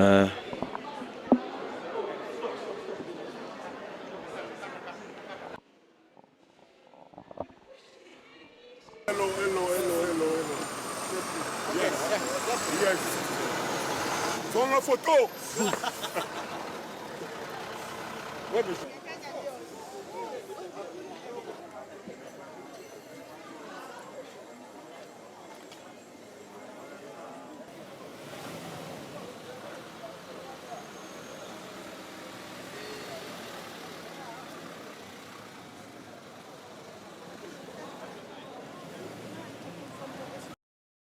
Hello, hello, hello, hello, hello. Yes. Yes. Prends la photo. Ouais, mais